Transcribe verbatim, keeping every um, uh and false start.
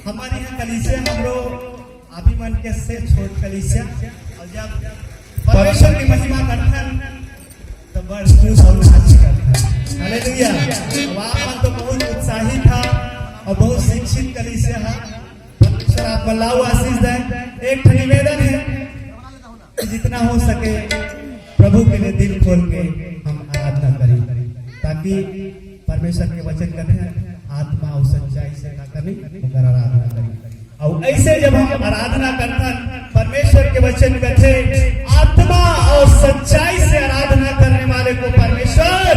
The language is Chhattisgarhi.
हमर इहाँ कलीसिया हमरो आप ही मन के से छोट कलीसिया, अउ जब परमेश्वर के महिमा करथन त बड़ खुश अउ नाच करथन। हालेलुया। अब आप मन तो बहुत उत्साहित हा अउ बहुत शिक्षित कलीसिया हा। परमेश्वर आप मन ला आशीष दे। एक ठन निवेदन हे कि जितना हो सके प्रभु के लिए दिल खोल के हम आराधना करी, ताकि परमेश्वर के वचन कथे आत्मा अउ सच्चाई से का करनी, ओकर आराधना करी। अउ ऐसे जब हम आराधना करथन, परमेश्वर के वचन कथे आत्मा अउ सच्चाई से आराधना करने वाले को परमेश्वर